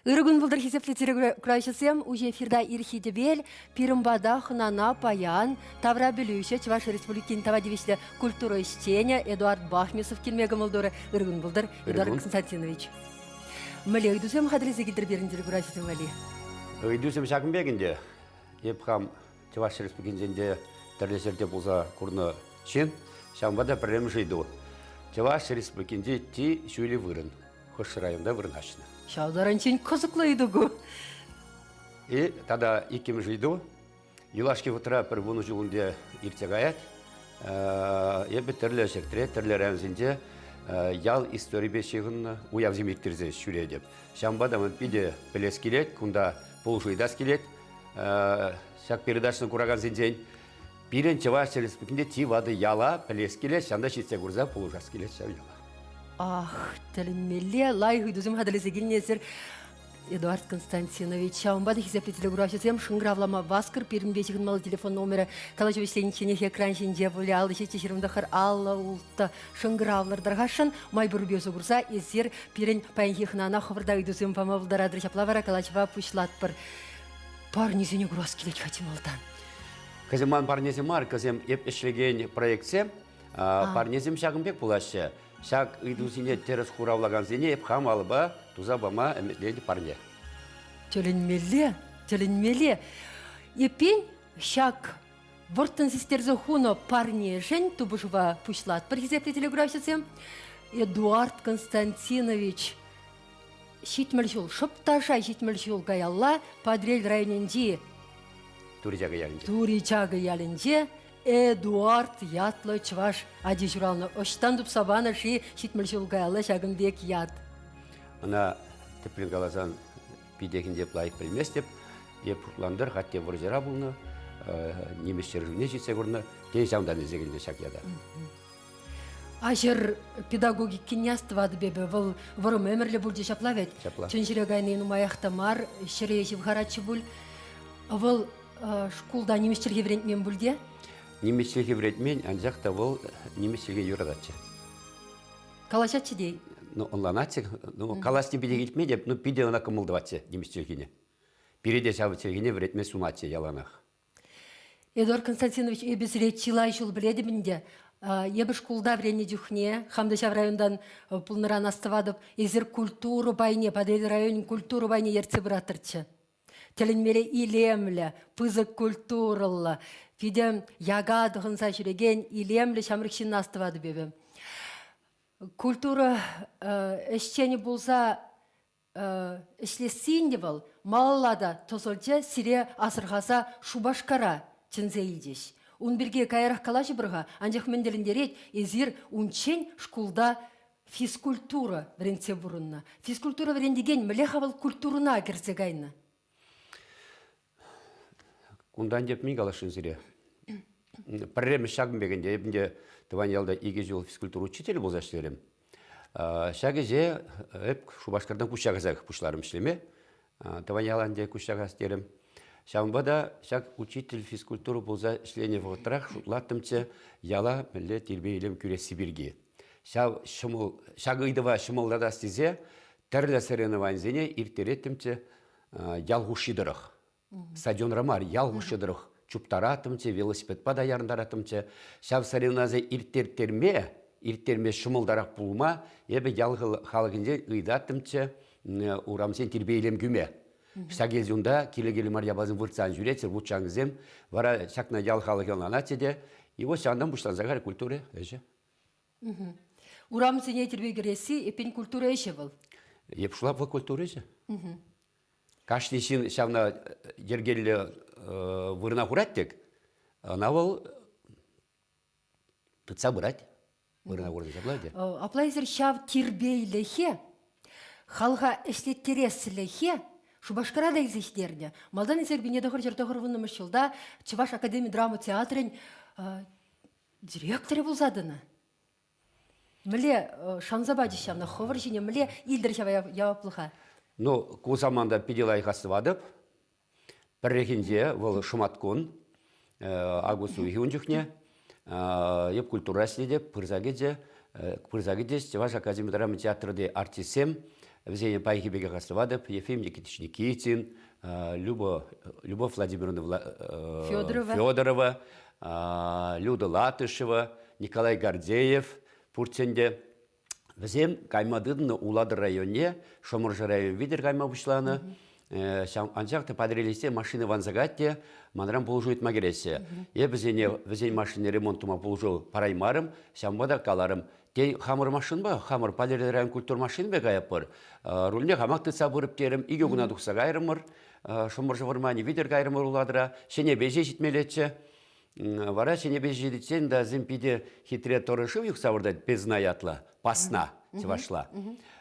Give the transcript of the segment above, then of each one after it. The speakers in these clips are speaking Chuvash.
Ырӑ кун пултӑр, хисеплӗ телекураҫӑсем. Уҫӑ эфирта ирхи тӗпел пирӗн пата хӑнана паян тавра пӗлӳҫӗ, Чӑваш Республикин тава тивӗҫлӗ культура ӗҫченӗ Эдуард Бахмисов килме кӑмӑл турӗ. Ырӑ кун пултӑр, Эдуард Константинович. Мӗнле ыйтусем хатӗрлесе килтӗр пирӗн телекураҫӑсем валли? Ыйтусем ҫакӑн пек ӗнтӗ. Эп хам Чӑваш Республикинчен те тӗрлӗ ҫӗрте пулса курнӑ ҫын. Ҫавӑнпа та пӗрремӗш ыйту. Чӑваш Республикинчи чи ҫӳллӗ вырӑн хӑш районта вырнаҫнӑ? Ҫав таранччен кӑсӑклӑ ыйту ку. И тата иккӗмӗш ыйту. Юлашки вӑхӑтра пӗр вунӑ ҫул ӗнтӗ иртсе каять. Эпӗ тӗрлӗ ҫӗртре, тӗрлӗ районсенче ял историпе ҫыхӑннӑ уявсем ирттерсе ҫӳретӗп. Ҫавӑнпа та ман питӗ пӗлес килет, кунта пулӑшу ыйтас килет. Ҫак передачӑна куракансенчен пирӗн Чӑваш Республикинче чи ватӑ яла пӗлес килет, ҫавна ҫитсе курса пулӑшас килет ҫав яла. Ах, тӗлӗнмелле лайӑх ыйтусем хатӗрлесе килнӗ эсир. Эдуард Константинович, ҫавӑнпа та хисеплӗ телекуравҫӑсем шӑнкӑравлама васкӑр пирӗнпе ҫыхӑнмалли телефон номерӗ калаҫу вӗҫленичченех экран ҫинче пулӗ 57 29 56 шӑнкӑравлӑр тархасшӑн май пуррипе усӑ курса эсир пирӗн паянхи хӑнана хӑвӑр та ыйтусем пама пултаратӑр. Ҫапла вара калаҫӑва пуҫлатпӑр. Парнесене курас килет-ха чи малтан. Кӗсем ман парнесем мар, кӗсем эп ӗҫлекен проектсем. Парнесем ҫакӑн пек пулаҫҫӗ. Ҫак ыйтусене тӗрӗс хуравлакансене эп хам алӑпа туса пама ӗмӗтленӗ парне. Тӗлӗнмелле, тӗлӗнмелле. Эппин, ҫак вӑрттӑн систерсе хунӑ парнешӗн тупӑшӑва пуҫлатпӑр, хисеплӗ телеграфҫӑсем. Эдуард Константинович 70 ҫул, шӑп та шай 70 ҫул каялла Патӑрьел районӗнчи Тури Чакӑ ялӗнче. Тури Чакӑ ялӗнче Эдуард ятлӑ чӑваш ачи ҫуралнӑ. Ӑҫтан тупса панӑ-ши 70 ҫул каялла ҫакӑн пек ят? Ӑна тӗплӗн каласан питехинче лайӑх пӗлместӗп. Эп шутлантӑр, хатте вӑрҫӑра пулнӑ, нимӗҫ ҫӗршывне ҫитсе курнӑ. Тен, ҫавӑнтан илсе килнӗ ҫак ята. Аҫӑр педагогикине астӑватӑп эпӗ. Вӑл вӑрӑм ӗмӗрлӗ пулчӗ ҫапла вӗт. Ҫапла. Чӑн ҫӗре кайни нумаях та мар, ҫӗре ҫывхаратчӗ пуль. Вӑл шкулта нимӗҫ чӗлхи вӗрентмен пуль те? Нимӗҫ чӗлхи вӗрентмен, анчах та вӑл нимӗҫ чӗлхи юрататчӗ. Калаҫатчӗ те? Ну, ӑнланатчӗ. Ну, калаҫни питӗ илтме те, ну, питӗ ӑна кӑмӑл тӑватчӗ нимӗҫ чӗлхине. Пире те ҫав чӗлхене вӗрентме сунатчӗ яланах. Эдуард Константинович, эпӗ сире чылай ҫул пӗлетӗп ӗнтӗ. Эпӗ шкулта вӗреннӗ чухне, хам та ҫав районтан пулнӑран астӑватӑп, эсир культура пайне, Патӑрьел районӗн культура пайне ертсе пыраттӑрччӗ. Тӗлӗнмелле илемлӗ, пысӑк культурӑллӑ, питӗ яка тӑхӑнса ҫӳрекен илемлӗ ҫамрӑк ҫынна астӑватӑп эпӗ. Культура ӗҫченӗ пулса ӗҫлесси ӗнтӗ вӑл малалла та тӑсӑлчӗ, сире асӑрхаса Шупашкара чӗнсе илчӗҫ. Ун пирки каярах калаҫӑпӑр-ха, анчах мӗн тӗлӗнтерет, эсир унччен шкулта физкультура вӗрентсе пурӑннӑ. Физкультура вӗрентекен мӗнле-ха вӑл культурӑна кӗрсе кайнӑ? Кунтан теп мӗн каласшӑн сире? Пӗрремӗш ҫакӑн пек ӗнтӗ. Эпӗ ӗнтӗ тӑван ялта икӗ ҫул физкультура учителӗ пулса ӗҫлерӗм. Ҫак ӗҫе эп Шупашкартан куҫса кайсах пуҫларӑм ӗҫлеме. Тӑван яла ӗнтӗ куҫса каяс терӗм. Ҫавӑнпа та ҫак учитель физкультура пулса ӗҫленӗ вӑхӑтрах шутлаттӑмччӗ яла мӗнле тирпей-илем кӳресси пирки. Ҫав ҫӑмӑл, ҫак ыйтӑва ҫӑмӑллатас тесе тӗрлӗ соревнованисене ирттереттӗмччӗ ял хушши тӑрӑх. Стадионра мар, ял хушши тӑрӑх чуптараттӑмччӗ, велосипедпа та ярӑнтараттӑмччӗ. Ҫав соревнование ирттерме, ирттерме ҫӑмӑлтарах пулма эпӗ ял халӑхӗнчен ыйтаттӑмччӗ урамсен тирпей-илем кӳме. Ҫак унта киле-киле мар япаласем выртсан ҫӳретчӗ, вут-шанкӑсем. Вара ҫакна ял халӑхӗ ӑнланатчӗ те. И вот ҫавӑнтан пуҫланса кайрӗ культура ӗҫӗ. Урамсене тирпей кӗресси эппин культура ӗҫӗ вӑл. Эп шула вӑл культура ӗҫӗ. Кашни ҫын ҫавна йӗркеллӗ вырӑна хурать тӗк, ӑна вӑл тытса пырать. Вырӑна хурса ҫапла те. Апла эсир ҫав тирпейлӗхе, халӑха ӗҫлеттереслӗхе Шупашкара та илсе ҫитернӗ. Малтан эсир 1990 ҫулта Чӑваш академи драма театрӗн директорӗ пулса тӑнӑ. Мӗнле шанса пачӗҫ ҫавна хӑвӑр ҫине, мӗнле илтӗр ҫав яваплӑха? Ну, ку саманта питӗ лайӑх астӑватӑп. Пӗррехинче вӑл шӑматкун, август уйӑхӗ ун чухне, эп культура ӗҫлетӗп, пырса кӗчӗ. Пырса кӗчӗҫ Чӑваш академи драма театрти артистсем, вӗсене паянхи пекех астӑватӑп, Ефим Никитич Никитин, Люба, Любовь Владимировна Федорова, Федорова Люда Латышева, Николай Гордеев пурччен те. Вӗсем кайма тытӑннӑ Улатӑр районне, Шӑмӑршӑ район витӗр кайма пуҫланӑ. Анчах та Патӑрьелӗсем машина ванса кать те манран пулӑшу ыйтма кӗреҫҫӗ. Эпӗ вӗсене вӗсен машине ремонт тума пулӑшу параймарӑм, ҫавӑнпа та каларӑм, тен, хамӑр машинпа, хамӑр Патӑрьел район культура машинипе каятпӑр. Рульне хамах тытса пырӑп терӗм, икӗ куна тухса кайрӑмӑр. Шӑмӑршӑ вӑрманӗ витӗр кайрӑмӑр Улатӑра. Ҫӗнӗ ҫеҫ ҫитмеллеччӗ. Вара ҫӗнӗпе ҫитиччен та вӗсем питӗ хитре тӑрӑ шыв юхса выртать, Бездна ятлӑ, Пасна чӑвашла.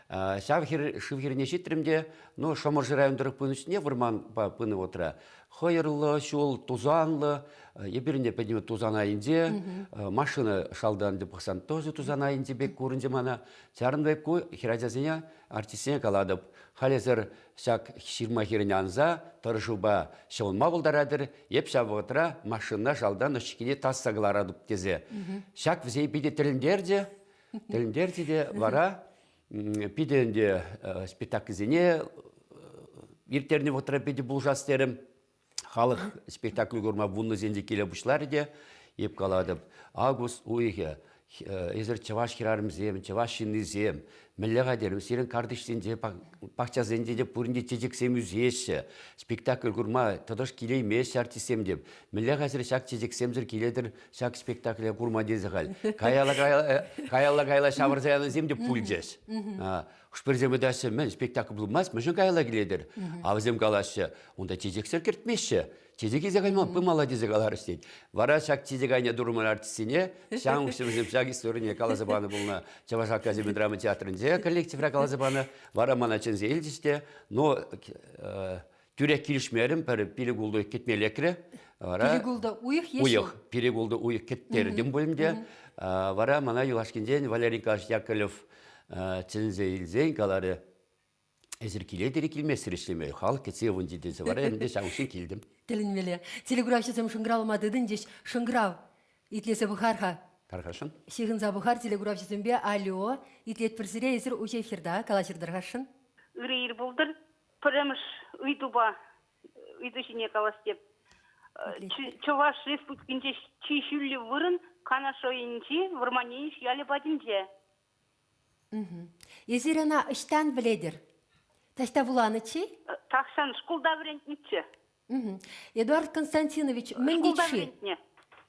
Ҫав хир, шыв хирне ҫитрӗм те, ну, Шӑмӑршӑ район тӑрӑх пынӑ чухне вӑрманпа пынӑ вӑхӑтра хӑйӑрлӑ ҫул, тусанлӑ, эпир ӗнтӗ пӗтӗм тусан айӗнче, машина шалтан пӑхсан тоже тусан айӗнче пек курӑнчӗ мана. Чарӑннӑ ку хӗрачасене, артистсене калатӑп, халӗсӗр ҫак ҫырма хирӗн анса тӑрӑшупа ҫӑлӑнма пултаратӑр, эп ҫав вӑхӑтра машина шалтан ӑшчиккине тасса кӑларатӑп тесе. Ҫак вӗсене питӗ тӗлӗнтерчӗ. Тӗлӗнтерчӗ те вара питӗ ӗнтӗ спектакльсене ирттернӗ вӑхӑтра питӗ пулӑшас терӗм. Халӑх спектакль курма вуннӑсенче киле пуҫларӗ те, эп калатӑп, август уйӑхӗ, эсир чӑваш хӗрарӑмсем, чӑваш ҫыннисем, мӗнле хатӗр, сирӗн картишсенче, пахчасенче те пурин те чечексем ӳсеҫҫӗ. Спектакль курма тӑтӑш килеймеҫҫӗ артистсем те. Мӗнле хатӗр ҫак чечексемсӗр килетӗр ҫак спектакле курма тесе халь. Каялла-каялла каялла ҫавӑрса янисем те пулчӗҫ. Хӑш-пӗрисем ыйтаҫҫӗ, мӗн, спектакль пулмасть, мӗншӗн каялла килетӗр? А вӗсем калаҫҫӗ, унта чечексӗр кӗртмеҫҫӗ. Чечек илсе кайма пымалла тесе каларӗҫ тет. Вара ҫак чечек айне турӑмӑр артистсене, ҫамрӑк вӗсем ҫак историне каласа панӑ пулнӑ Чӑваш академи драма театрӗнче коллективра каласа панӑ. Вара мана чӗнсе илчӗҫ те, но тӳрех килӗшмерӗм, пӗр пилӗк-ултӑ кӗтме лекрӗ. Вара Пилӗк-ултӑ уйӑх е Уйӑх, пилӗк-ултӑ уйӑх кӗттертӗм пуль те. Вара мана юлашкинчен Валерий Николаевич Яковлев чӗнсе илсен каларӗ, эсир килетӗр-и килместӗр ӗҫлеме? Халӑх кӗтсе ывӑнчӗ тесе вара ӗнтӗ ҫав ӗҫе килтӗм. Тӗлӗнмелле. Телекуравҫӑсем шӑнкӑравлама тытӑнчӗҫ. Шӑнкӑрав итлесе пӑхар-ха. Тархасшӑн. Ҫыхӑнса пӑхар телекуравҫӑсемпе. Алло, итлетпӗр сире, эсир уҫӑ эфирта калаҫӑр тархасшӑн. Ырӑ ир пултӑр. Пӗрремӗш ыйтупа ыйту ҫине калас теп. Чӑваш Республикинче чи ҫӳллӗ вырӑн Канаш районӗнчи Вӑрман ялӗ патӗнче. Эсир ӑна ӑҫтан пӗлетӗр? Таҫта вуланӑччӗ? Тахҫан шкулта вӗрентнӗччӗ. Эдуард Константинович, мӗн Шкулта тет-ши? вӗрентнӗ.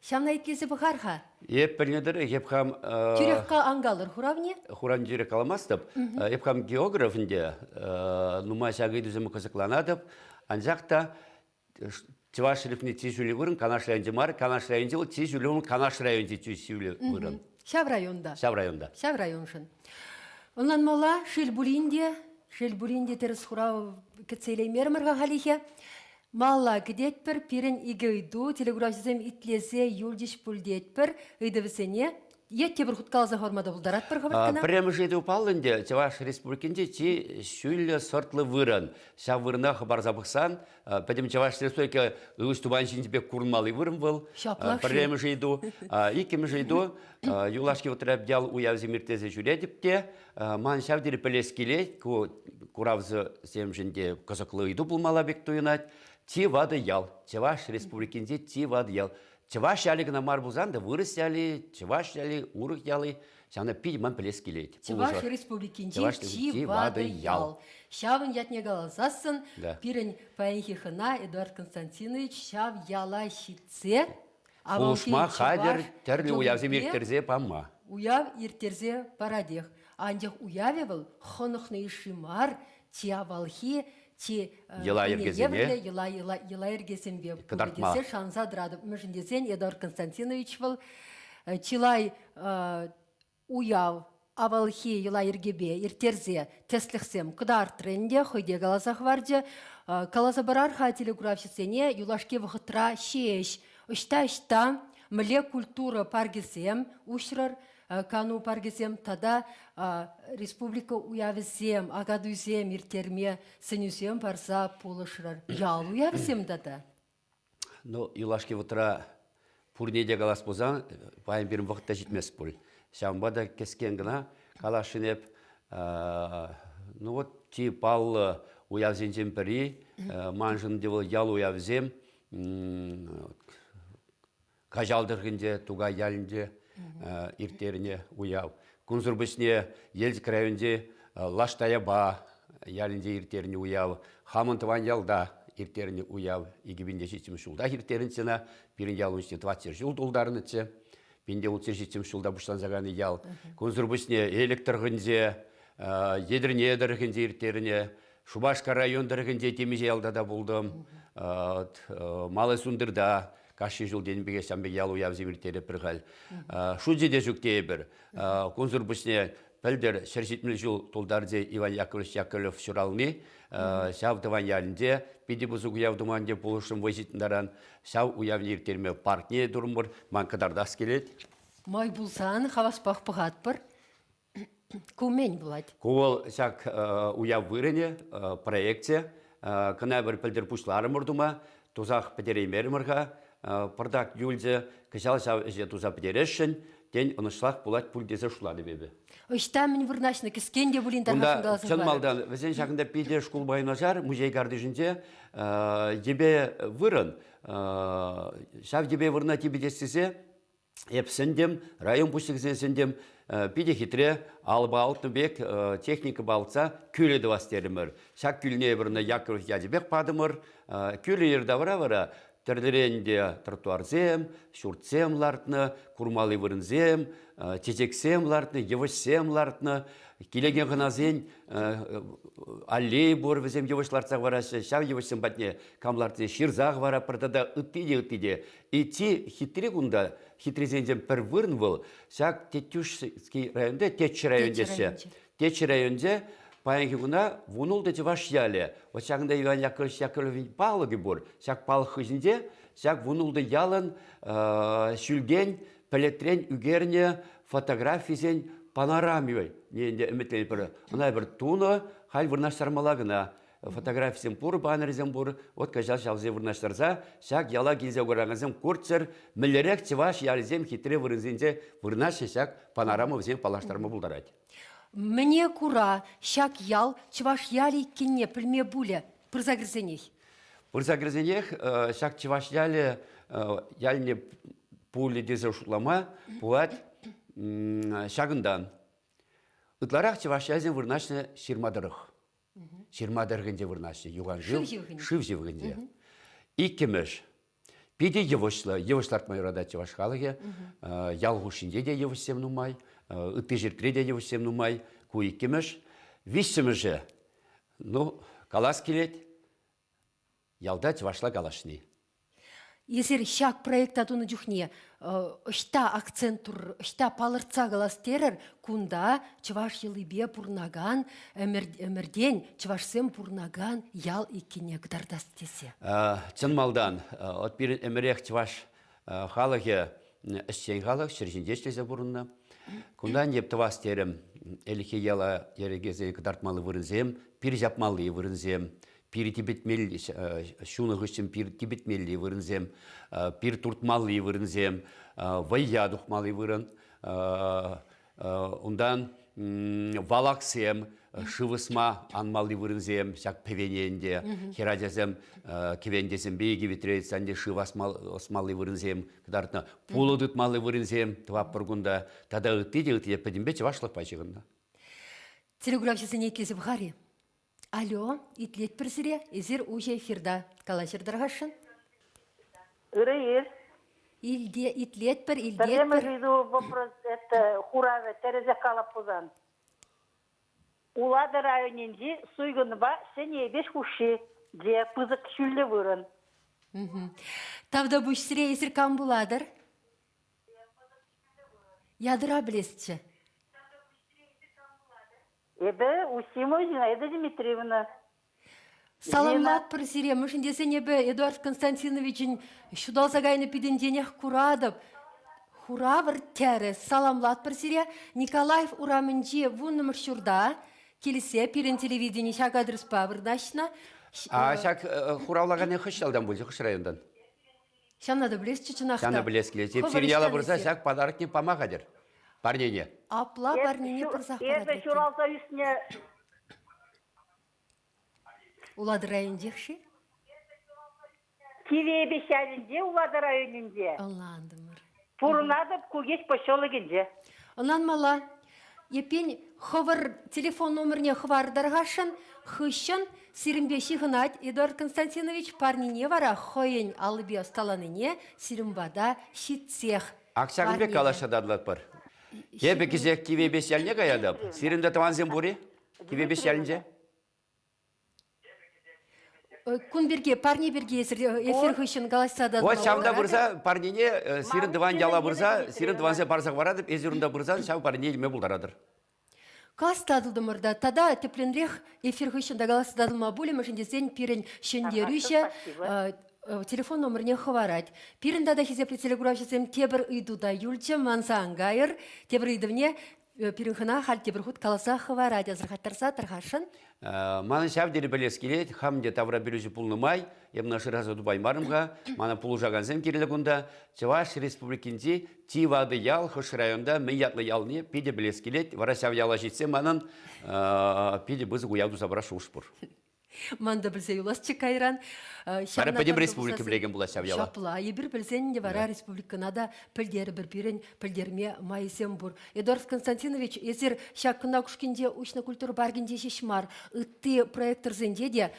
Ҫавна итлесе пӑхар-ха. Эп пӗлнӗ тӑрӑх, эп хам... Тӳрех ан калӑр хуравне. Хуравне тӳрех каламастӑп. Эп хам географ ӗнтӗ, нумай ҫак ыйтусемпе кӑсӑкланатӑп. Анчах та Чӑваш Республикин чи ҫӳллӗ вырӑн Канаш районӗнче мар, Канаш районӗнче вӑл чи ҫӳллӗ вырӑн Канаш районӗнчи чи ҫӳллӗ вырӑн. Ҫав районта. Ҫав районта. Ҫав районшӑн. Ӑнланмалла, шел пулин те, шел пулин те тӗрӗс хурав кӗтсе илеймерӗмӗр-ха халӗхе. Малалла кӗтетпӗр. Пирӗн икӗ ыйту телекуравҫӑсем итлесе юлчӗҫ пуль тетпӗр. Ыйтӑвӗсене е тепӗр хут каласа хӑварма та пултаратпӑр хӑвӑрт кӑна. Пӗрремӗш ыйту паллӑ ӗнтӗ. Чӑваш Республикинче чи ҫӳллӗ сӑртлӑ вырӑн. Ҫав вырӑна хӑпарса пӑхсан пӗтӗм Чӑваш Республики ывӑҫ тупан ҫинчи пек курӑнмалли вырӑн вӑл. Ҫаплах-ши? Пӗрремӗш ыйту. Иккӗмӗш ыйту. Юлашки вӑхӑтра ял уявсем ирттерсе ҫӳретӗп те ман ҫав тери пӗлес килет, ку куравҫӑсемшӗн те кӑсӑклӑ ыйту пулмалла пек туйӑнать. Чи ватӑ ял, Чӑваш Республикинчи чи ватӑ ял. Чӑваш ялӗ кӑна мар пулсан та вырӑс ялӗ, чӑваш ялӗ, урӑх ялӗ. Ҫавна питӗ ман пӗлес килет. Чӑваш Республикинчи чи ватӑ ял. Ҫавӑн ятне каласассӑн пирӗн паянхи хӑна Эдуард Константинович ҫав яла ҫитсе Пулӑшма хатӗр тӗрлӗ уявсем ирттерсе пама. Уяв ирттерсе паратех. Анчах уявӗ вӑл хӑнӑхнӑ йышши мар, чи авалхи, чи йӑла-йӗркесене йӑла-йӗркесемпе пулӗ тесе шанса тӑратӑп. Мӗншӗн тесен Эдуард Константинович вӑл чылай уяв авалхи йӑла-йӗркепе ирттерсе тӗслӗхсем кӑтартрӗ ӗнтӗ, хӑй те каласа хӑварчӗ. Каласа парар-ха телекуравҫӑсене юлашки вӑхӑтра ҫеҫ ӑҫта-ӑҫта мӗнле культура паркӗсем уҫрӑр. кану паркӗсем тата республика уявӗсем, акатуйсем ирттерме сӗнӳсем парса пулӑшрӑр. Ял уявӗсем тата. Ну, юлашки вӑхӑтра пурне те калас пулсан, паян пирӗн вӑхӑт та ҫитмест пуль. Ҫавӑнпа та кӗскен кӑна каласшӑн эп. Ну вот чи паллӑ уявсенчен пӗри, маншӑн те вӑл ял уявӗсем, Каҫал тӑрӑхӗнче, Тукай ялӗнче ирттернӗ уяв. Кунсӑр пуҫне Елчӗк районӗнчи Лаш Таяпа ялӗнче ирттернӗ уяв, хамӑн тӑван ялта ирттернӗ уяв 2007 ҫултах ирттернӗччӗ ӑна. Пирӗн ял ун ҫине 400 ҫул тултарнӑччӗ. 1670 ҫулта пуҫланса кайнӑ ял. Кунсӑр пуҫне Элӗк тӑрӑхӗнче, Етӗрне тӑрӑхӗнче ирттернӗ Шупашкар район тӑрӑхӗнче темиҫе ялта та пултӑм. Малый Сундырта кашни ҫул тенӗ пекех ҫавӑн пек ял уявсем ирттеретпӗр халь. Шучӗ те ҫук тейӗпӗр. Кунсӑр пуҫне пӗлтӗр 170 ҫул тултарчӗ Иван Яковлевич Яковлев ҫурални. Ҫав тӑван ялӗнче питӗ пысӑк уяв тума ӗнтӗ пулӑшрӑм вӑй ҫитнӗ таран. Ҫав уявне ирттерме паркне турӑмӑр. Ман кӑтартас килет. Май пулсан хаваспах пӑхатпӑр. Ку мӗн пулать? Ку вӑл ҫак уяв вырӑнӗ, проекчӗ. Кӑна пӗр пӗлтӗр пуҫларӑмӑр тума, тусах пӗтереймерӗмӗр-ха. Пӑртак юлчӗ. Кӑҫал ҫав ӗҫе туса пӗтересшӗн. Тен, ӑнӑҫлах пулать пуль тесе шутлатӑп эпӗ. Ӑҫта мӗн вырнаҫнӑ? Кӗскен те пулин тархасшӑн каласа Чӑн малтан вӗсен ҫакӑнта питӗ шкулпа юнашар музей картишӗнче йӗпе вырӑн. Ҫав йӗпе вырӑна типӗтес тесе Эп сӗнтӗм, район пуҫлӑхӗсене сӗнтӗм, питӗ хитре алӑпа алтнӑ пек техникӑпа алтса кӳлӗ тӑвас терӗмӗр. Ҫак кӳлне эпир ӑна Яковлев ячӗпех патӑмӑр. Кӳлӗ йӗри-тавра вара тӗрлӗрен те тротуарсем, ҫуртсем лартнӑ, курмалли вырӑнсем, чечексем лартнӑ, йывӑҫсем лартнӑ. Килекен хӑнасен аллеи пур, вӗсем йывӑҫ лартса хӑвараҫҫӗ. Ҫав йывӑҫсем патне кам лартни ҫырса хӑваратпӑр тата ытти те, ытти те. Ити хитре кунта, хитрисенчен пӗр вырӑн вӑл ҫак Тетюшский районта, Теччӗ районӗнче. Теччӗ районӗнче паянхи куна 16 чӑваш ялӗ. Вот ҫакӑнта Иван Яковлевич Яковлевич палӑкӗ пур. Ҫак палӑк хыҫӗнче ҫак 16 ялӑн ҫӳлтен, пӗлӗтрен ӳкернӗ фотографисен панорами ӗмӗтленетпӗр. Ӑна эпир тунӑ, халь вырнаҫтармалла кӑна. Фотографисем пур, баннерсем пур. Вот кӑҫал ҫавсене вырнаҫтарса ҫак яла килсе куракансем курччӑр, мӗнлерех чӑваш ялӗсем хитре вырӑнсенче вырнаҫнӑ ҫак панорама вӗсем паллаштарма пултарать. Мӗне кура ҫак ял чӑваш ялӗ иккенне пӗлме пулӗ пырса кӗрсенех? Пырса кӗрсенех ҫак чӑваш ялӗ ялне пулӗ тесе шутлама пулать ҫакӑнтан. Ытларах чӑваш ялӗсем вырнаҫнӑ ҫырма тӑрӑх. Ҫырма тӑрӑхӗнче вырнаҫнӑ юханшыв шыв ҫывӑхӗнче. Иккӗмӗш питӗ йывӑҫлӑ, йывӑҫ лартма юратать чӑваш халӑхӗ. Ял хушшинче те йывӑҫсем нумай, ытти ҫӗртре те йывӑҫсем нумай. Ку иккӗмӗш. Виҫҫӗмӗшӗ, ну, калас килет, ялта чӑвашла калаҫни. Эсир ҫак проекта тунӑ чухне ӑҫта акцент турӑр, ӑҫта палӑртса калас терӗр, кунта чӑваш йӑлипе пурӑнакан, ӗмӗртен чӑвашсем пурӑнакан ял иккенне кӑтартас тесе. Чӑн малтан, от пирӗн ӗмӗрех чӑваш халӑхӗ ӗҫчен халӑх, ҫӗр ҫинче ӗҫлесе пурӑннӑ. Кунтан эп тӑвас терӗм, ӗлӗкхи яла йӗркесене кӑтартмалли вырӑнсем, пир ҫапмалли вырӑнсем, пир типӗтмелли, ҫунӑ хыҫҫӑн пир типӗтмелли вырӑнсем, пир туртмалли вырӑнсем, вӑййа тухмалли вырӑн, унтан валаксем, шыв ӑсма анмалли вырӑнсем, ҫак пӗвене ӗнтӗ хӗрачасем кӗвентесемпе икӗ витре йӑтса ӗнтӗ шыв ӑсмалли вырӑнсем кӑтартнӑ, пулӑ тытмалли вырӑнсем тӑватпӑр кунта тата ытти те ытти те пӗтӗмпе чӑвашлӑхпа ҫыхӑннӑ. Телеграфҫӑсене итлесе пӑхар-и? Алло, итлетпӗр сире. Эсир уҫӑ эфирта калаҫӑр тӑрхасшӑн. Ырӑ ир. Илте, итлетпӗр, илтетпӗр. Пӗрремӗш ыйту вопрос это хуравӗ тӗрӗсех калап пулсан. Улатӑр районӗнчи Суйкӑнпа Ҫӗнӗ Эйпеҫ хушши те пысӑк ҫӳллӗ вырӑн. Тавтапуҫ сире, эсир кам пулатӑр? Ятӑра пӗлесчӗ. Эпӗ Усимова Зинаида Дмитриевна. Саламлатпӑр сире, мӗншӗн тесен эпӗ Эдуард Константиновичӑн ҫуталса кайнӑ питӗнченех куратӑп. Хуравӑр тӗрӗс. Саламлатпӑр сире. Николаев урамӗнчи вуннӑмӗш ҫурта килсе пирӗн телевидени ҫак адреспа вырнаҫнӑ. А ҫак хуравлаканӗ хӑш ялтан пулчӗ, хӑш районтан? Ҫавна та пӗлесчӗ чӑнах та. Ҫавна пӗлес килет. Эп сирӗн яла пырса ҫак подарокне пама хатӗр. Парнене. Апла парнене пырсах парать. Эпӗ ҫуралса ӳснӗ Улатӑр районӗнчех-ши? Кивӗ Эйпеҫ ялӗнче, Улатӑр районӗнче. Ӑнлантӑмӑр. Пурӑнатӑп Кукеҫ поселокӗнче. Ӑнланмалла. Эппин, хӑвӑр телефон номерне хӑвартӑр-хашӑн, хыҫҫӑн сирӗнпе ҫыхӑнать Эдуард Константинович парнине вара хӑйӗн аллипе ӑсталанине сирӗн пата ҫитсех Ак ҫакӑн пек калаҫса татӑлатпӑр. Эпӗ кӗҫех Кивӗ Эйпеҫ ялне каятӑп. Сирӗн те тӑвансем пур-и? Кивӗ Эйпеҫ ялӗнче? Кун пирки, парне пирки эсир эфир хыҫҫӑн калаҫса та Вот ҫавӑнта пырса парнене сирӗн тӑван яла пырса, сирӗн тӑвансем парса хӑваратӑп, эсир унта пырсан ҫав парне илме пултаратӑр. Калаҫса татӑлтӑмӑр та тата тӗплӗнрех эфир хыҫҫӑн та калаҫса татӑлма пулӗ, мӗншӗн тесен пирӗн ҫӗнтерӳҫӗ телефон номерне хӑварать. Пирӗн тата хисеплӗ телекуравҫӑсем тепӗр ыйту та юлчӗ, манса ан кайӑр. Тепӗр ыйтӑвне Пирӗн хӑна халь тепӗр хут каласа хӑварать, асӑрхаттарса тӑрхасшӑн. Манӑн ҫав тери пӗлес килет, хам те таврапӗлӳҫӗ пулнӑ май, эп ӑна шыраса тупаймарӑм-ха, мана пулӑшакансем кирлӗ кунта. Чӑваш Республикинчи чи ватӑ ял хӑш районта мӗн ятлӑ ялне питӗ пӗлес килет. Вара ҫав яла ҫитсе манӑн питӗ пысӑк уяв туса парас шухӑш пур. Ман та пӗлсе юласчӗ кайран. Вара пӗтӗм республика пӗлекен пулать ҫав яла. Ҫапла. Эпир пӗлсен те вара республикӑна та пӗлтерӗпӗр. Пирӗн пӗлтерме майсем пур. Эдуард Константинович, эсир ҫак Кӑнна Кушкинче уҫнӑ культура паркӗнче ҫеҫ мар, ытти проекторсенче те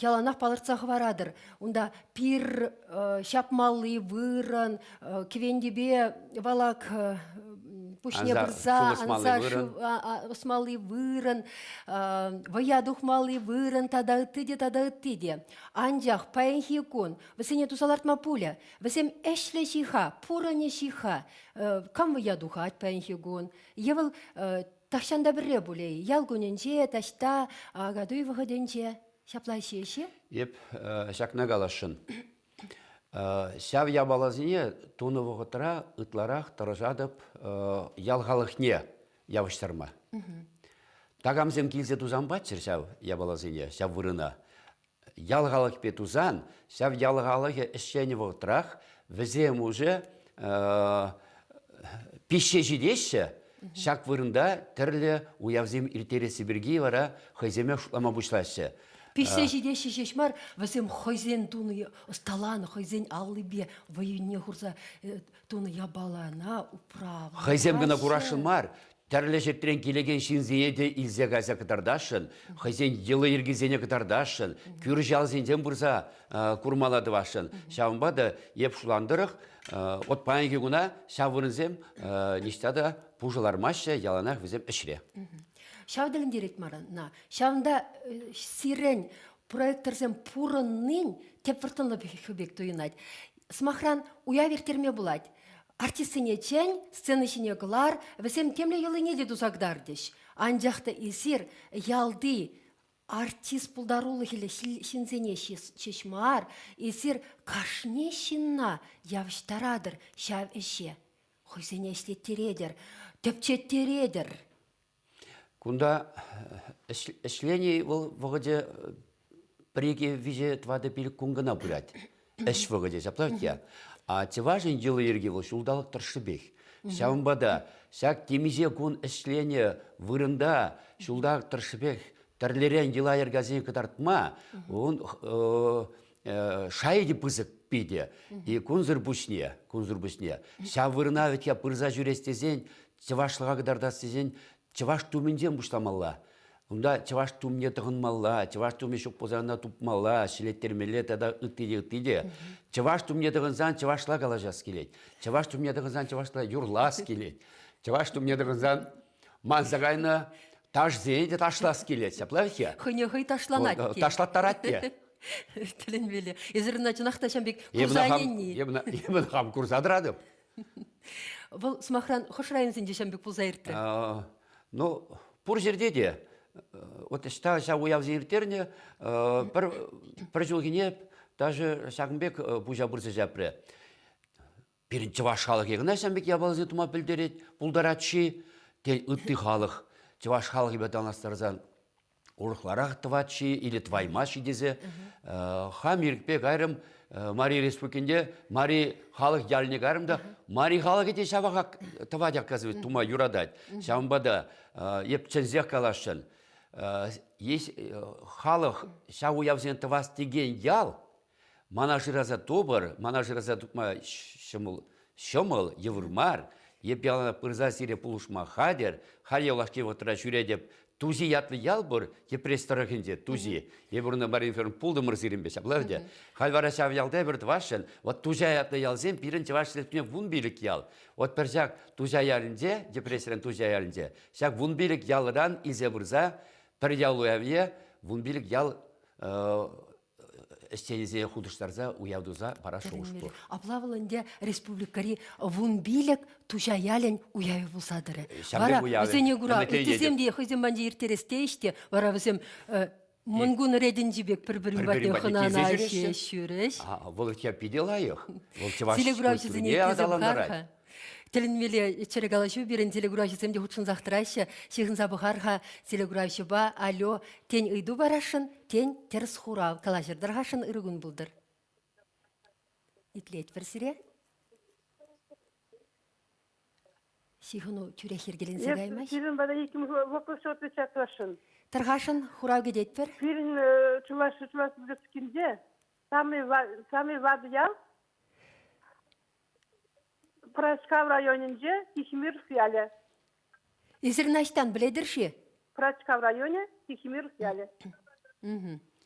яланах палӑртса хӑваратӑр. Унта пир ҫапмалли вырӑн, кӗвентепе валак пуҫне пырса анса шыв ӑсмалли вырӑн, вӑя тухмалли вырӑн тата ытти те, тата ытти те. Анчах паянхи кун вӗсене туса лартма пулӗ. Вӗсем ӗҫлӗ ҫиха, пурӑнӗ ҫиха. Кам вӑя тухать паянхи кун? Е вӑл тахҫан та пӗрре пулӗ-и? Ял кунӗнче, таҫта, Акатуй вӑхӑтӗнче ҫапла ҫеҫ-и? Эп ҫакна каласшӑн. Ҫав япаласене тунӑ вӑхӑтра ытларах тӑрӑшатӑп ял халӑхне явӑҫтарма. Такамсем килсе тусан паччӑр ҫав япаласене, ҫав вырӑна. Ял халӑхпе тусан, ҫав ял халӑхӗ ӗҫленӗ вӑхӑтрах вӗсем уже пиҫсе ҫитеҫҫӗ, ҫак вырӑнта тӗрлӗ уявсем ирттересси пирки вара хӑйсемех шутлама пуҫлаҫҫӗ. Пиҫсе ҫитеҫҫӗ ҫеҫ мар, вӗсем хӑйсен тунӑ ӑсталанӑ, хӑйсен аллипе вӑйне хурса тунӑ япалана управа. Хӑйсем кӑна курасшӑн мар, тӗрлӗ ҫӗртрен килекен ҫынсене те илсе кайса кӑтартасшӑн, хӑйсен йӑли-йӗркисене кӑтартасшӑн, кӳршӗ ялсенчен пырса курмалла тӑвасшӑн. Ҫавӑнпа та эп шутланӑ тӑрӑх, вот паянхи куна ҫав вырӑнсем ниҫта та пушӑ лармаҫҫӗ, яланах вӗсем ӗҫре. Ҫав тӗлӗнтерет мана. Ҫавӑнта сирӗн проекторсем пурӑннин тӗп вӑрттӑнлӑхӗ пек туйӑнать. Сӑмахран, уяв ирттерме пулать. Артистсене чӗн, сцена ҫине кӑлар, вӗсем темле йӑлине те туса кӑтартӗҫ. Анчах та эсир ялти артист пултарулӑхӗллӗ ҫынсене ҫеҫ мар, эсир кашни ҫынна явӑҫтаратӑр ҫав ӗҫе. Хӑйсене ӗҫлеттеретӗр, тӗпчеттеретӗр. Кунта ӗҫлени вӑл вӑхӑчӗ пӗр-икӗ, виҫӗ, тӑватӑ, пилӗк кун кӑна пырать. Ӗҫ вӑхӑчӗ ҫапла вӗт я. А чӑвашӑн йӑли-йӗрки вӑл ҫулталӑк тӑршшӗпех. Ҫавӑнпа та ҫак темиҫе кун ӗҫленӗ вырӑнта ҫулталӑк тӑршшӗпех тӗрлӗрен йӑла-йӗркесене кӑтартма ун шайӗ те пысӑк питӗ. И кунсӑр пуҫне, кунсӑр пуҫне ҫав вырӑна вӗт-ха пырса ҫӳрес тесен, чӑвашлӑха кӑтартас тесен чӑваш тумӗнчен пуҫламалла. Унта чӑваш тумне тӑхӑнмалла, чӑваш тумӗ ҫук пулсан ӑна тупмалла, ҫӗлеттермелле тата ытти те, ытти те. Чӑваш тумне тӑхӑнсан чӑвашла калаҫас килет. Чӑваш тумне тӑхӑнсан чӑвашла юрлас килет. Чӑваш тумне тӑхӑнсан манса кайнӑ ташсене те ташлас килет. Ҫапла вӗт-ха? Хӑйне хӑй ташланать те. Ташлаттарать те. Тӗлӗнмелле. Эсир ӑна чӑнах та ҫам пек курса ӗненни. Эпӗ хам курса тӑратӑп. Вӑл, сӑмахран, хӑш районсенче ҫам пек пулса иртрӗ? Ну, пур ҫӗрте те. Вот ӑҫта ҫав уявсем ирттернӗ, пӗр, пӗр ҫулхине даже ҫакӑн пек пуҫа пырса ҫапрӗ. Пирӗн чӑваш халӑхӗ кӑна ҫавӑн пек япаласене тума пӗлтерет, пултарать-ши? Тен, ытти халӑх чӑваш халӑхӗпе танлаштарсан урӑхларах тӑвать-ши или тӑваймасть-ши тесе хам ирӗкпе кайрӑм Мари Республикинче Мари халӑх ялне кайрӑм та Мари халӑхӗ те ҫавах тӑвать оказывается тума юратать. Ҫавӑнпа та эп чӗнсех каласшӑн. Есть халӑх ҫав уявсене тӑвас текен ял Мана шыраса тупӑр, мана шыраса тупма ҫӑмӑл, ҫӑмӑл, йывӑр мар. Эп яланах пырса сире пулӑшма хатӗр. Халь юлашки вӑхӑтра ҫӳретӗп. Туҫи ятлӑ ял пур, Йӗпреҫ тӑрӑхӗнче, Туҫи. Эпир унта Марина Федоровна пултӑмӑр сирӗнпе, ҫапла ӗнтӗ. Халь вара ҫав ялта эпир тӑвасшӑн. Вот Туҫа ятлӑ ялсем пирӗн Чӑваш Республикинче 15 ял. Вот пӗр ҫак Туҫа ялӗнче, Йӗпреҫрен Туҫа ялӗнче, ҫак 15 ялран илсе пырса пӗр ял уявне 15 ял ӗҫченӗсене хутӑштарса уяв туса парас шухӑш пур. Апла вӑл ӗнтӗ республикӑри 15 Туҫа ялӗн уявӗ пулса тӑрӗ. Вара вӗсене кура ыттисем те хӑйсем патне ирттерес тейӗҫ те, вара вӗсем Мӑнкун ретӗнчи пек пӗр-пӗрин патне хӑнана ҫӳрӗҫ. Вӑл питӗ лайӑх. Вӑл чӑваш культурине аталантарать. Тӗлӗнмелле чӗрӗ калаҫу пирӗн телекуравҫӑсем те хутшӑнсах тӑраҫҫӗ. Ҫыхӑнса пӑхар-ха телекуравҫӑпа. Алло, тен ыйту парасшӑн, тен тӗрӗс хурав калаҫӑр-тӑр-хашӑн ырӑ кун пултӑр. Итлетпӗр сире. Ҫыхӑну тӳрех йӗркеленсе каймасть. Сирӗн пата иккӗмӗш вопрос отвечать тӑвасшӑн. Тӑрхашӑн хурав кӗтетпӗр. Пирӗн Чӑваш Чӑваш Республикинче самый самый ватӑ ял Пӑрачкав районӗнче Тихомиров ялӗ. Эсир ӑҫтан пӗлетӗр-ши? Пӑрачкав районӗ, Тихомиров ялӗ.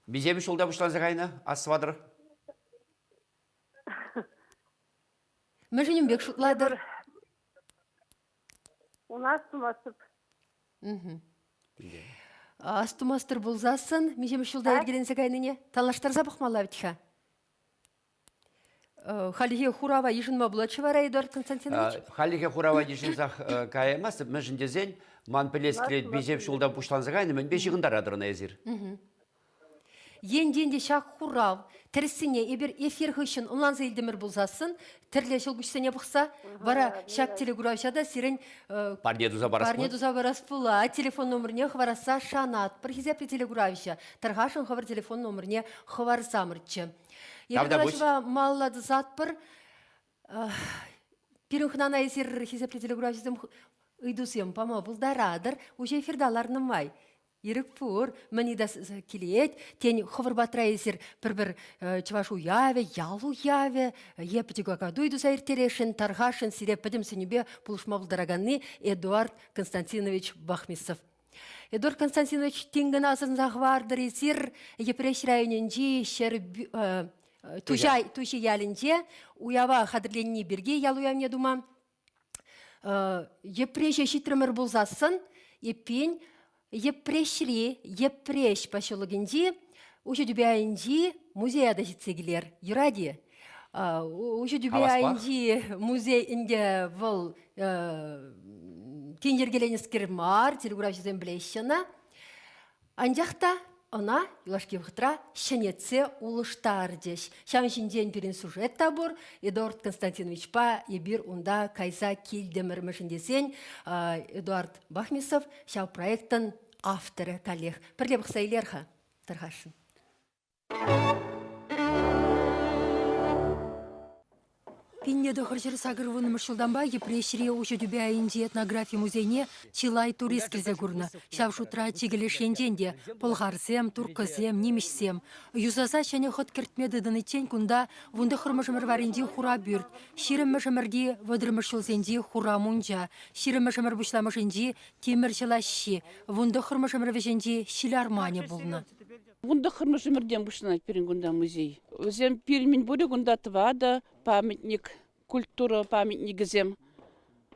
Миҫемӗш ҫулта пуҫланса кайнӑ астӑватӑр? Мӗншӗн ун пек шутлатӑр? У нас тумастӑп. Астумастӑр пулсассӑн миҫемӗш ҫулта йӗркеленсе кайнине танлаштарса пӑхмалла вӗт-ха. Хальхи хурава йышӑнма пулать-ши вара, Эдуард Константинович? Хальлӗхе хурава йышӑнсах каяймастӑп. Мӗншӗн тесен ман пӗлес килет, миҫе ҫулта пуҫланса кайнӑ, мӗнпе ҫыхӑнтаратӑр ӑна эсир? Енчен те ҫак хурав тӗрӗссине эпир эфир хыҫҫӑн ӑнланса илтӗмӗр пулсассӑн, тӗрлӗ ҫӑлкуҫсене пӑхса, вара ҫак телекуравҫа та сирӗн парне туса парас парне туса парас пулать. Телефон номерне хӑварасса шанатпӑр, хисеплӗ телекуравҫӑ. Тархасшӑн хӑвӑр телефон номерне хӑварсамӑрччӗ. Эпир калаҫӑва малалла тӑсатпӑр. Пирӗн хӑнана эсир хисеплӗ телекуравҫӑсем ыйтусем пама пултаратӑр. Уҫӑ эфирта ларнӑ май ирӗк пур. Мӗн ыйтас килет? Тен, хӑвӑр патра эсир пӗр-пӗр чӑваш уявӗ, ял уявӗ е пӗчӗк акатуй туса ирттересшӗн, тархасшӑн сире пӗтӗм сӗнӳпе пулӑшма пултараканни Эдуард Константинович Бахмисов. Эдуард Константинович тин кӑна асӑнса хӑвартӑр эсир Йӗпреҫ районӗнчи Туҫа, Туҫи ялӗнче уява хатӗрленни пирки ял уявне тума. Йӗпреҫе ҫитрӗмӗр пулсассӑн, эппин, Йӗпреҫри Йӗпреҫ поселокӗнчи Уҫӑ тӳпе айӗнчи музея та ҫитсе килер. Юрать-и? Уҫӑ тӳпе айӗнчи музей ӗнтӗ вӑл тин йӗркеленӗскер мар, телекуравҫӑсем пӗлеҫҫӗ ӑна. Анчах та ӑна юлашки вӑхӑтра ҫӗнетсе улӑштарчӗҫ. Ҫавӑн ҫинчен пирӗн сюжет та пур. Эдуард Константиновичпа эпир унта кайса килтӗмӗр. Мӗншӗн тесен Эдуард Бахмисов ҫав проектӑн авторӗ каллех. Пӗрле пӑхса илер-ха, тархасшӑн. 1980 ҫултанпа Йӗпреҫри уҫӑ тӳпе айӗнчи этнографи музейне чылай турист килсе курнӑ. Ҫав шутра чикӗ леш енчен те пӑлхарсем, турккӑсем, нимӗҫсем. Юсаса ҫӗнӗ хӑт кӗртме тытӑниччен кунта вунтӑххӑрмӗш ӗмӗр варринчи хура пӳрт, ҫирӗммӗш ӗмӗрти вӑтӑрмӗш ҫулсенчи хура мунча, ҫирӗммӗш ӗмӗр пуҫламӑшӗнчи тимӗрҫӗ лаҫҫи, вунтӑххӑрмӗш ӗмӗр вӗҫӗнчи ҫил арманӗ пулнӑ. 19-мӗш ӗмӗртен пуҫланать пирӗн кунта музей. Вӗсем пирӗн мӗнпурӗ кунта тӑватӑ памятник, культура памятникӗсем.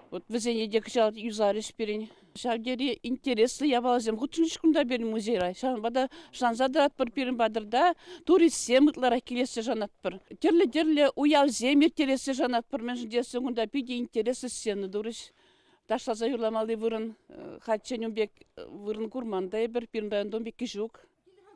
Вот вӗсене те кӑҫал юсарӗҫ пирӗн. Ҫав тери интереслӗ япаласем хутшӑнчӗҫ кунта пирӗн музейра. Ҫавӑнпа та шанса тӑратпӑр пирӗн патӑрта туристсем ытларах килессе шанатпӑр. Тӗрлӗ-тӗрлӗ уявсем ирттерессе шанатпӑр, мӗншӗн тесен кунта питӗ интереслӗ сцена турӗҫ. Ташласа юрламалли вырӑн хальччен ун пек вырӑн курман та эпир, пирӗн районта ун пекки ҫук.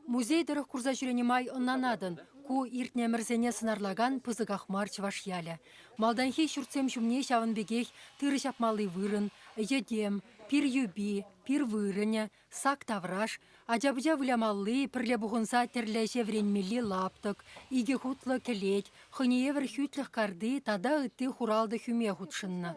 Музей тӑрӑх курса ҫӳренӗ май ӑнланатӑн. Ку иртнӗ ӗмӗрсене сӑнарлакан пысӑках мар чӑваш ялӗ. Малтанхи ҫуртсем ҫумне ҫавӑн пекех тырӑ ҫапмалли вырӑн, йӗтем, пир юпи, пир вырӑнӗ, сак тавраш, ача-пӑча вылямалли, пӗрле пухӑнса тӗрлӗ ӗҫе вӗренмелли лаптӑк, икӗ хутлӑ кӗлет, хӑйне евӗр хӳтлӗх карти тата ытти хуралтӑ хӳме хутшӑннӑ.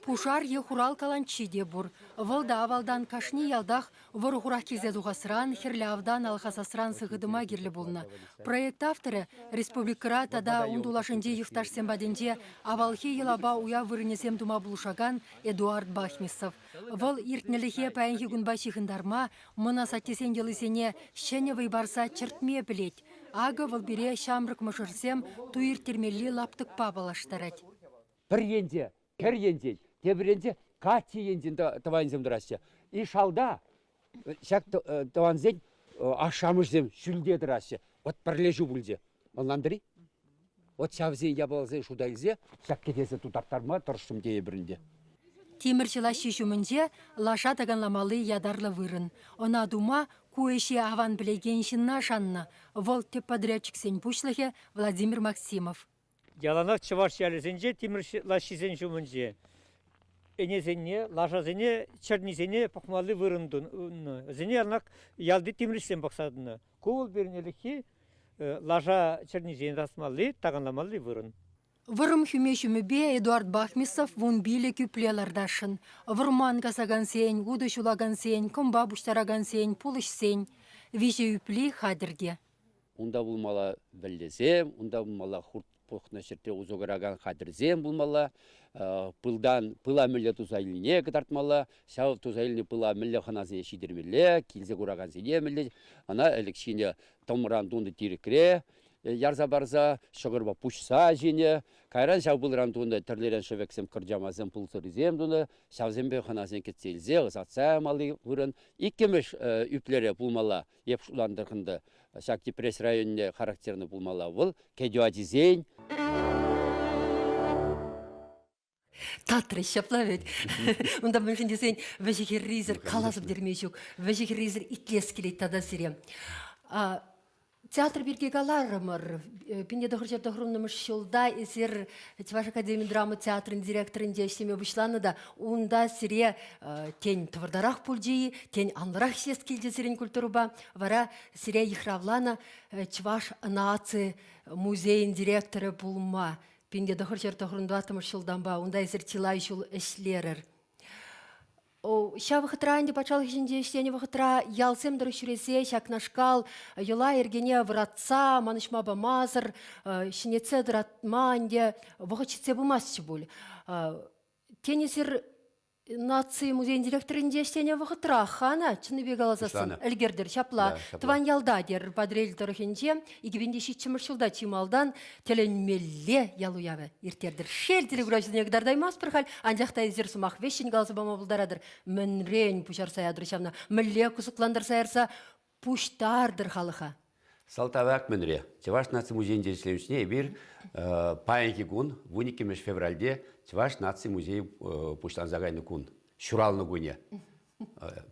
Пушар е хурал каланчи те пур. Вӑл та авалтан кашни ялтах вӑрӑ-хурах килсе тухасран, хӗрлӗ автан алхасасран сыхӑ тӑма кирлӗ пулнӑ. Проект авторӗ республикӑра тата ун тулашӗнчи йӑхташсем патӗнче авалхи йӑлапа уяв вырӑнӗсем тума пулӑшакан Эдуард Бахмисов. Вӑл иртнӗлӗхе паянхи кунпа ҫыхӑнтарма, мӑн асаттесен йӑлисене ҫӗнӗ вӑй парса чӗртме пӗлет. Акӑ вӑл пире ҫамрӑк мӑшӑрсем туй ирттермелли лаптӑкпа паллаштарать. Пӗр енче кӗр енчен, тепӗр енче каччӑ енчен тӑвансем тӑраҫҫӗ. И шалта ҫак тӑвансен ашшӗ-амӑшӗсем ҫӳлте тӑраҫҫӗ. Вӑт пӗрлешӳ пулчӗ. Ӑнлантӑр-и? Вӑт ҫавсен япаласене шута илсе ҫак кӗтесе тутарттарма тӑрӑшрӑм тейӗпӗр ӗнтӗ. Тимӗрҫӗ лаҫҫи ҫумӗнче лаша таканламалли ятарлӑ вырӑн. Ӑна тума ку ӗҫе аван пӗлекен ҫынна шаннӑ. Вӑл тӗп подрядчиксен пуҫлӑхӗ Владимир Максимов. Яланах чӑваш ялӗсенче тимӗр лаҫҫисен ҫумӗнче ӗнесене, лашасене, чӗрнисене пӑхмалли вырӑн тунӑ. Вӗсене яланах ялти тимӗрҫсем пӑхса тӑнӑ. Ку вӑл пирӗн ӗлӗкхи лаша чӗрнисене тасмалли, таканламалли вырӑн. Вӑрӑм хӳме ҫумӗпе Эдуард Бахмисов вунпилӗк ӳпле лартасшӑн. Вӑрман касакансен, утӑ ҫулакансен, кӑмпа пуҫтаракансен, пулӑҫсен. Виҫӗ ӳпли хатӗр те. Унта пулмалла вӗллесем, унта пулмалла хурт пӑхнӑ ҫӗртре усӑ куракан хатӗрсем пулмалла, пылтан пыла мӗнле туса илнине кӑтартмалла, ҫав туса илнӗ пыла мӗнле хӑнасене ҫитермелле, килсе куракансене мӗнле ӑна ӗлӗк ҫинӗ тӑмран тунӑ тирӗкре ярса парса ҫӑкӑрпа пуҫса ҫинӗ, кайран ҫав пылран тунӑ тӗрлӗрен шӗвексем, кӑрчамасем, пыл сӑрисем тунӑ, ҫавсемпе хӑнасене кӗтсе илсе ӑсатса ямалли вырӑн. Иккӗмӗш ӳплере пулмалла эп шутлантӑр ӗнтӗ, ҫак Йӗпреҫ районне характерный пулмалла вӑл кӗтӳ ачисен. Татрӗҫ ҫапла вӗт. Унта мӗншӗн тесен вӗҫӗ-хӗррисӗр каласа пӗтерме ҫук, вӗҫӗ-хӗррисӗр итлес килет тата сире. Театр пирки каларӑмӑр. 1990 ҫулта эсир Чӑваш академи драма театрӗн директорӗнче ӗҫлеме пуҫланӑ та унта сире тен тӑвӑртарах пулчӗ-и, тен анлӑрах ӗҫлес килчӗ сирӗн культурӑпа. Вара сире йыхравланӑ Чӑваш наци музейӗн директорӗ пулма 1994 ҫултанпа унта эсир чылай ҫул ӗҫлерӗр. Ҫав вӑхӑтра ӗнтӗ патшалӑх ӗҫӗнче ӗҫленӗ вӑхӑтра ялсем тӑрӑх ҫӳресе ҫакнашкал йӑла-йӗркене вӑратса, манӑҫма памасӑр ҫӗнетсе тӑратма ӗнтӗ вӑхӑт ҫитсе пымастчӗ пуль. Тен, эсир наци музейӗн директорӗнче ӗҫленӗ вӑхӑтра хана чӑннипе каласассӑн ӗлкӗртӗр ҫапла. Тӑван ялта терӗр Патӑрьел тӑрӑхӗнче 2007 ҫулта чи малтан тӗлӗнмелле ял уявӗ ирттертӗр. Шел, телекуравҫӑсене кӑтартаймастпӑр халь, анчах та эсир сӑмах вӗҫҫӗн каласа пама пултаратӑр. Мӗнрен пуҫарса ятӑр ҫавна? Мӗнле кӑсӑклантарса ярса пуҫтартӑр халӑха? Салтавак мӗнре? Чӑваш наци музейӗнче ӗҫлеӳҫне эпир паянхи кун, 12 февральте, Чӑваш наци музейӗ пуҫланса кайнӑ кун, ҫуралнӑ кунӗ.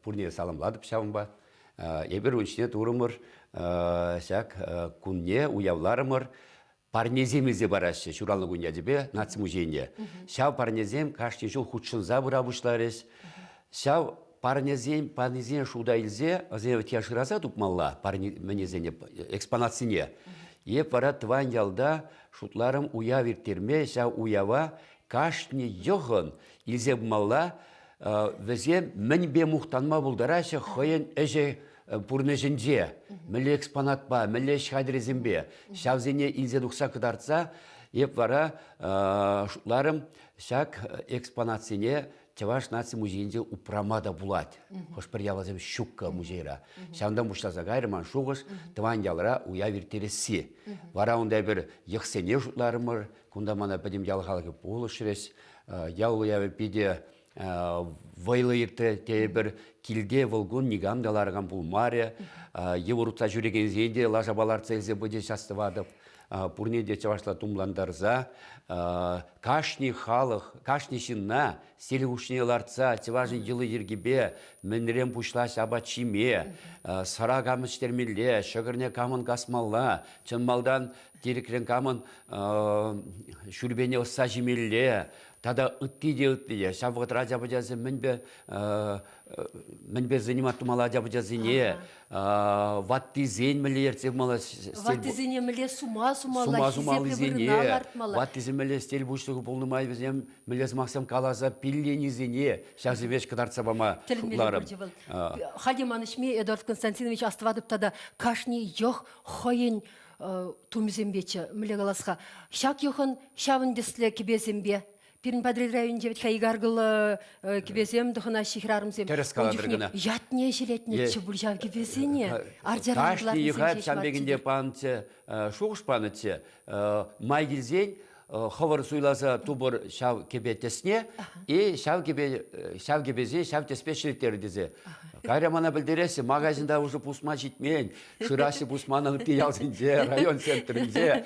Пурне саламлатӑп ҫавӑнпа. Эпир ун ҫине турӑмӑр ҫак кунне уявларӑмӑр. Парнесем илсе параҫҫӗ ҫуралнӑ кун ячӗпе наци музейне. Ҫав парнесем кашни ҫул хутшӑнса пыра пуҫларӗҫ. Ҫав парнесен панисене шута илсе вӗсене шыраса тупмалла парне мӗнесене экспонатсене. Эп вара тӑван ялта шутларӑм уяв ирттерме ҫав уява кашни йӑхӑн илсе пымалла вӗсем мӗнпе мухтанма пултараҫҫӗ хӑйӗн ӗҫӗ пурнӑҫӗнче, мӗнле экспонатпа, мӗнле ӗҫ хатӗрӗсемпе, ҫавсене илсе тухса кӑтартса эп вара шутларӑм, ҫак экспонатсене Чӑваш наци музейӗнче упрама та пулать. Хӑш-пӗр яласем ҫуккӑ музейра. Ҫавӑнтан пуҫласа кайрӗ ман шухӑш тӑван ялра уяв ирттересси. Вара унта эпир йӑхсене шутларӑмӑр, кунта мана пӗтӗм ял халӑхӗ пулӑшрӗҫ. Ял уявӗ питӗ вӑйлӑ иртрӗ тейӗпӗр. Килте вӑл кун никам та ларакан пулмарӗ. Йывӑр утса ҫӳрекенсене те лашапа лартса илсе пычӗҫ, астӑватӑп. Пурне те чӑвашла тумлантарса кашни халӑх, кашни ҫынна сӗтел хушшине лартса чӑвашӑн йӑли-йӗркипе мӗнрен пуҫлаҫ апат ҫиме, сӑра кам ӗҫтермелле, ҫӑкӑрне камӑн касмалла, чӑн малтан тирӗкрен камӑн шӳрпене ӑсса ҫимелле тата ытти те ытти те. Ҫав вӑхӑтра ача-пӑчасем мӗнпе мӗнпе занимать тумалла ача-пӑчасене, ваттисен мӗнле ертсе пымалла. Ваттисене мӗнле сума сумалла, сума хисеплӗ вырӑна лартмалла. Ваттисем мӗнле стиль пуҫлӑхӗ пулнӑ май вӗсем мӗнле сӑмахсем каласа пилленисене ҫавсемех кӑтартса пама Тӗлӗнмелле пулчӗ вӑл. Халь те манӑҫми Эдуард Константинович астӑватӑп тата кашни йӑх хӑйӗн тумӗсемпеччӗ. Мӗнле калас-ха, ҫак йӑхӑн ҫавӑн тӗслӗ кӗпесемпе Пирӗн Патӑрьел районӗнче вӗт-ха икаркӑллӑ кӗпесем тӑхӑнаҫҫӗ хӗрарӑмсем. Тӗрӗс калатӑр кӑна. Ятне ҫӗлетнӗччӗ пуль ҫав кӗпесене. Арчаран Кашни йӑха ҫавӑн пек ӗнтӗ панӑччӗ, шухӑш панӑччӗ. Май килсен хӑвӑр суйласа тупӑр ҫав кӗпе тӗсне и ҫав кӗпе ҫав кӗпесе ҫав тӗспе ҫӗлеттерӗр тесе. Кайран мана пӗлтереҫҫӗ, магазинта уже пусма ҫитмен, шыраҫҫӗ пусмана ытти ялсенче, район центрӗнче.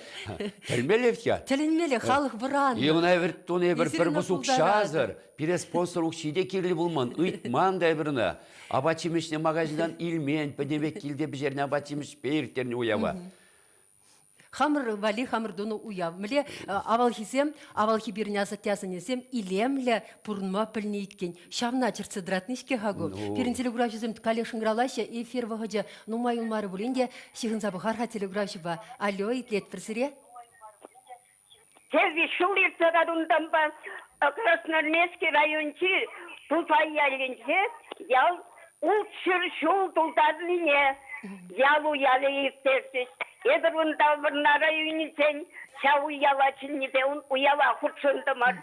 Тӗлмелле-ха. Тӗлӗнмелле, халӑх вӑраннӑ. И ӑна эпир тунӑ эпир пӗр пус укҫасӑр, пире спонсор укҫи те кирлӗ пулман, ыйтман та эпир ӑна. Апат-ҫимӗҫне магазинтан илмен, пӗтӗмпех килте пӗҫернӗ апат-ҫимӗҫпе ирттернӗ уява. Хамӑр валли хамӑр тунӑ уяв. Мӗнле авалхисем, авалхи пирӗн асатте-асаннесем илемлӗ пурӑнма пӗлнӗ иккен. Ҫавна чӗртсе тӑратни-ҫке-ха ку. Пирӗн телекуравҫӑсем каллех шӑнкӑравлаҫҫӗ. Эфир вӑхӑчӗ нумай юлмарӗ пулин те ҫыхӑнса пӑхар-ха телекуравҫӑпа. Алло, итлетпӗр сире. Тепӗр ҫул иртсе унтанпа Красноармейски районӗнчи Тусай ялӗнче ял 600 ҫул тултарнине ял уявӗ ирттерчӗҫ. Эпир унта Вӑрнар районӗнчен ҫав уява чӗннипе уява хутшӑнтӑмӑр.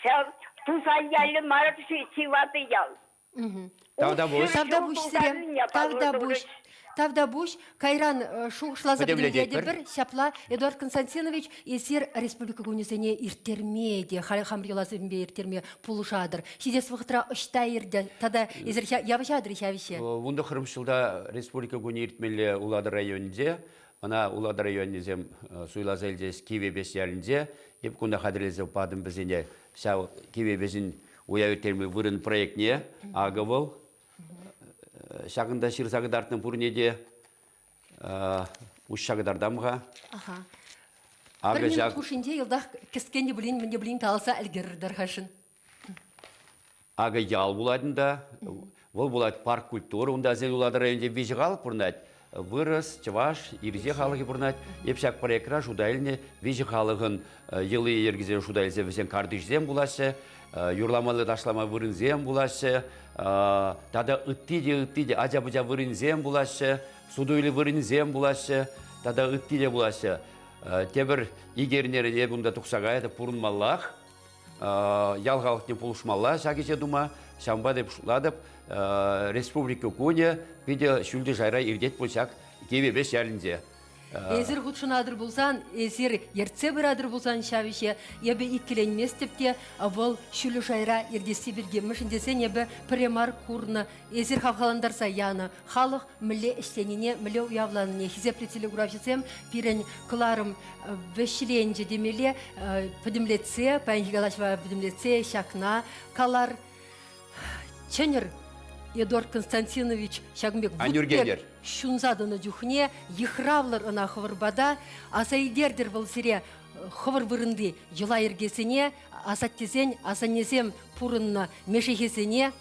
Ҫав Тусай ялӗ мар-ши чи ватӑ ял. Тавтапуҫ. Тавтапуҫ сире. Тавтапуҫ. Тавтапуҫ. Кайран шухӑшласа пӗтӗмлетӗпӗр. Ҫапла, Эдуард Константинович, эсир республика кунӗсене ирттерме те, хамӑр йӑласемпе ирттерме пулӑшатӑр. Ҫитес вӑхӑтра ӑҫта иртӗ тата эсир явӑҫатӑр-и ҫав ӗҫе? Вунтӑххӑрмӗш ҫулта республика кунӗ иртмелле Улатӑр районӗнче. Ӑна Улатӑр районӗсем суйласа илчӗҫ Кивӗ Эпеҫ ялӗнче. Эп кунта хатӗрлесе патӑм вӗсене ҫав Кивӗ Эпеҫӗн уяв ирттерме вырӑн проектне. Акӑ вӑл ҫакӑнта ҫырса кӑтартнӑ пурне те уҫса кӑтартам-ха. Аха. Акӑ Пӗр минут хушшинче йӑлтах кӗскен те пулин, мӗн те пулин каласа ӗлкӗртӗр-хашӑн. Акӑ ял пулать унта. Вӑл пулать парк культуры. Унта сен Улатӑр районӗнче виҫӗ халӑх пурӑнать. Вырӑс, чӑваш, ирҫе халӑхӗ пурӑнать. Эп ҫак проектра шута илнӗ виҫӗ халӑхӑн йӑли-йӗркисене шута илсе вӗсен картишсем пулаҫҫӗ, юрламалли ташлама вырӑнсем пулаҫҫӗ, тата ытти те ытти те ача-пӑча вырӑнсем пулаҫҫӗ, суту-илӳ вырӑнӗсем пулаҫҫӗ, тата ытти те пулаҫҫӗ. Тепӗр икӗ эрнерен эп унта тухса каятӑп пурӑнмаллах. Ял халӑхне пулӑшмалла ҫак ӗҫе тума. Ҫавӑнпа та эп шутлатӑп, Республика кунӗ питӗ ҫӳлти шайра иртет пуль ҫак Кивӗ Эпеҫ ялӗнче. Эсир хутшӑнатӑр пулсан, эсир ертсе пыратӑр пулсан ҫав ӗҫе эпӗ иккӗленместӗп те, вӑл ҫӳллӗ шайра иртесси пирки. Мӗншӗн тесен эпӗ пӗрре мар курнӑ, эсир хавхалантарса янӑ халӑх мӗнле ӗҫленине, мӗнле уявланине. Хисеплӗ телекуравҫӑсем, пирӗн кӑларӑм вӗҫленчӗ темелле пӗтӗмлетсе, паянхи калаҫӑва пӗтӗмлетсе ҫакна калар. Чӗнӗр Эдуард Константинович ҫакӑн пек вут пек ҫунса тӑнӑ чухне йыхравлӑр ӑна хӑвӑр пата, аса илтертӗр вӑл сире хӑвӑр вырӑнти йӑла-йӗркесене, асаттесен, асаннесем пурӑннӑ мешехесене,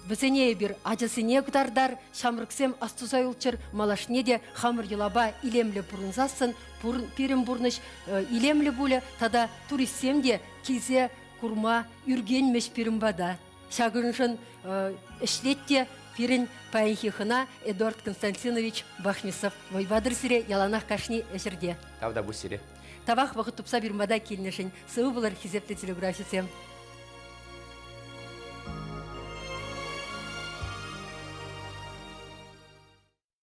Вӗсене эпир ачасене кӑтартар, ҫамрӑксем астуса юлччӑр, малашне те хамӑр йӑлапа илемлӗ пурӑнсассӑн пирӗн пурнӑҫ илемлӗ пулӗ тата туристсем те килсе курма ӳркенмӗҫ пирӗн пата. Ҫакӑншӑн ӗҫлет те пирӗн паянхи хӑна Эдуард Константинович Бахмисов. Вӑй патӑр сире яланах кашни ӗҫӗрте. Тавтапуҫ сире. Тавах вӑхӑт тупса пирӗн пата килнӗшӗн. Сывӑ пулӑр, хисеплӗ телеграфҫӑсем.